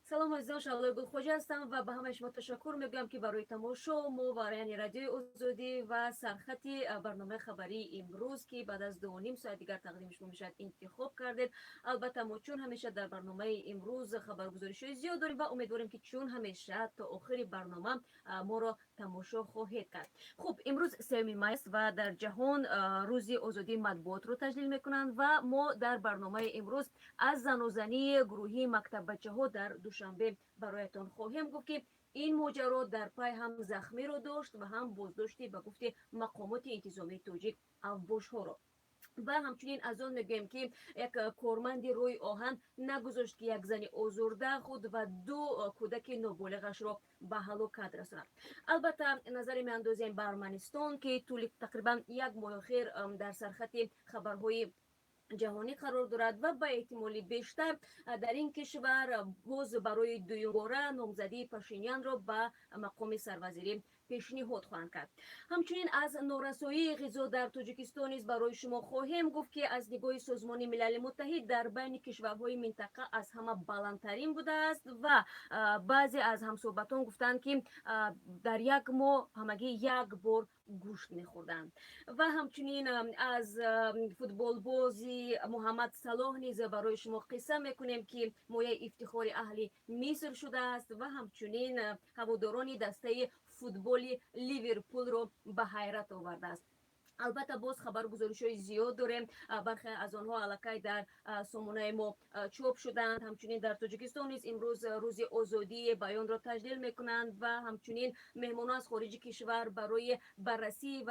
Салом, азизон, Шаҳлои Гулхоҷа ҳастам ва ба ҳамаи шумо ташаккур мегӯям, ки барои тамошо мо ва яъне Радиои Озодӣ ва сархати барномаи хабарии имрӯз, ки баъд аз 2,5 соат дигар тақдими шумо мешавад, интихоб кардед. Албатта, мо чун ҳамеша дар барномаи имрӯз хабаргузоришҳои зиёд дорем ва умедворем, ки чун ҳамеша то охири барнома моро тамошо хоҳед кард. Хуб, имрӯз 3 май аст ва дар ҷаҳон рӯзи озодии матбуотро таҷлил мекунанд ва мо дар барномаи имрӯз аз занозании гурӯҳии мактаббачаҳо дар Душанбе бароятон хоҳем гуфт, ки ин моҷаро дар пай ҳам захмиро дошт ва ҳам боздошти, ба гуфти мақомоти интизомии тоҷик, авбошҳоро. Ва ҳамчунин аз он мегӯем, ки як корманди рӯи оҳан нагузошт, ки як зани озурда худ ва ду кӯдаки ноболиғашро ба ҳалокат расонад. Албатта, назаре меандозем ба Арманистон, ки тӯли тақрибан як моҳи охир дар сархати хабарҳои ҷаҳонӣ қарор дорад ва ба эҳтимоли бештар дар ин кишвар боз барои дуюмбора номзадии Пашинянро ба мақоми сарвазирӣ пешниҳод хоҳанд кард. Ҳамчунин аз норасоии ғизо дар Тоҷикистон низ барои шумо хоҳем гуфт, ки аз нигоҳи Созмони Милали Муттаҳид дар байни кишварҳои минтақа аз ҳама баландтарин будааст ва баъзе аз ҳамсӯҳбатон гуфтанд, ки дар як моҳ ҳамагӣ як бор гӯшт мехӯрданд. Ва ҳамчунин аз футболбози Муҳаммад Салоҳ низ барои шумо қисса мекунем, ки мояи ифтихори аҳли Миср шудааст ва ҳамчунин ҳаводорони дастаи футболи Ливерпулро ба ҳайрат овардааст. Албатта, боз хабаргузоришҳои зиёд дорем, бархе аз онҳо аллакай дар сомонаи мо чоп шуданд. Ҳамчунин дар Тоҷикистон низ имрӯз рӯзи озодии баёнро таҷлил мекунанд ва ҳамчунин меҳмонон аз хориҷи кишвар барои баррасии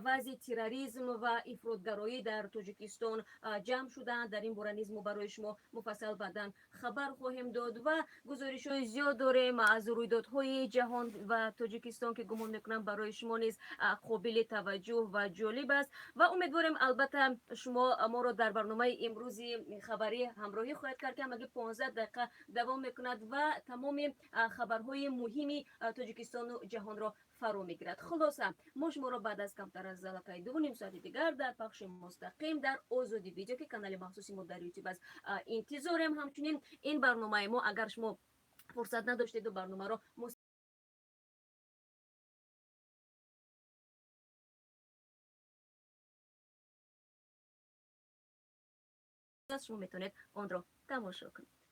вазъи терроризм ва ифротгароӣ дар Тоҷикистон ҷамъ шуданд. Дар ин бора низ мо барои шумо муфассал баъдан хабар хоҳем дод ва гузоришҳои зиёд дорем аз рӯйдодҳои ҷаҳон ва Тоҷикистон, ки гумон мекунам, барои шумо низ қобили таваҷҷӯҳ ва ҷолиб аст. Ва умедворем, албатта, шумо моро дар барномаи имрӯзи хабарӣ ҳамроҳӣ хоҳед кард, ки ҳамагӣ 15 дақиқа давом мекунад ва тамоми хабарҳои муҳими Тоҷикистону ҷаҳонро фаро мегирад. Хулоса, мо шуморо баъд аз камтар аз аллакай 2,5 соати дигар дар пахши мустақим дар Озодӣ Видео, ки канали махсуси мо дар Ютуб аст, интизорем. Ҳамчунин ин барномаи мо, агар шумо фурсат надоштеду барномаро шумо метавонед онро тамошо кунед.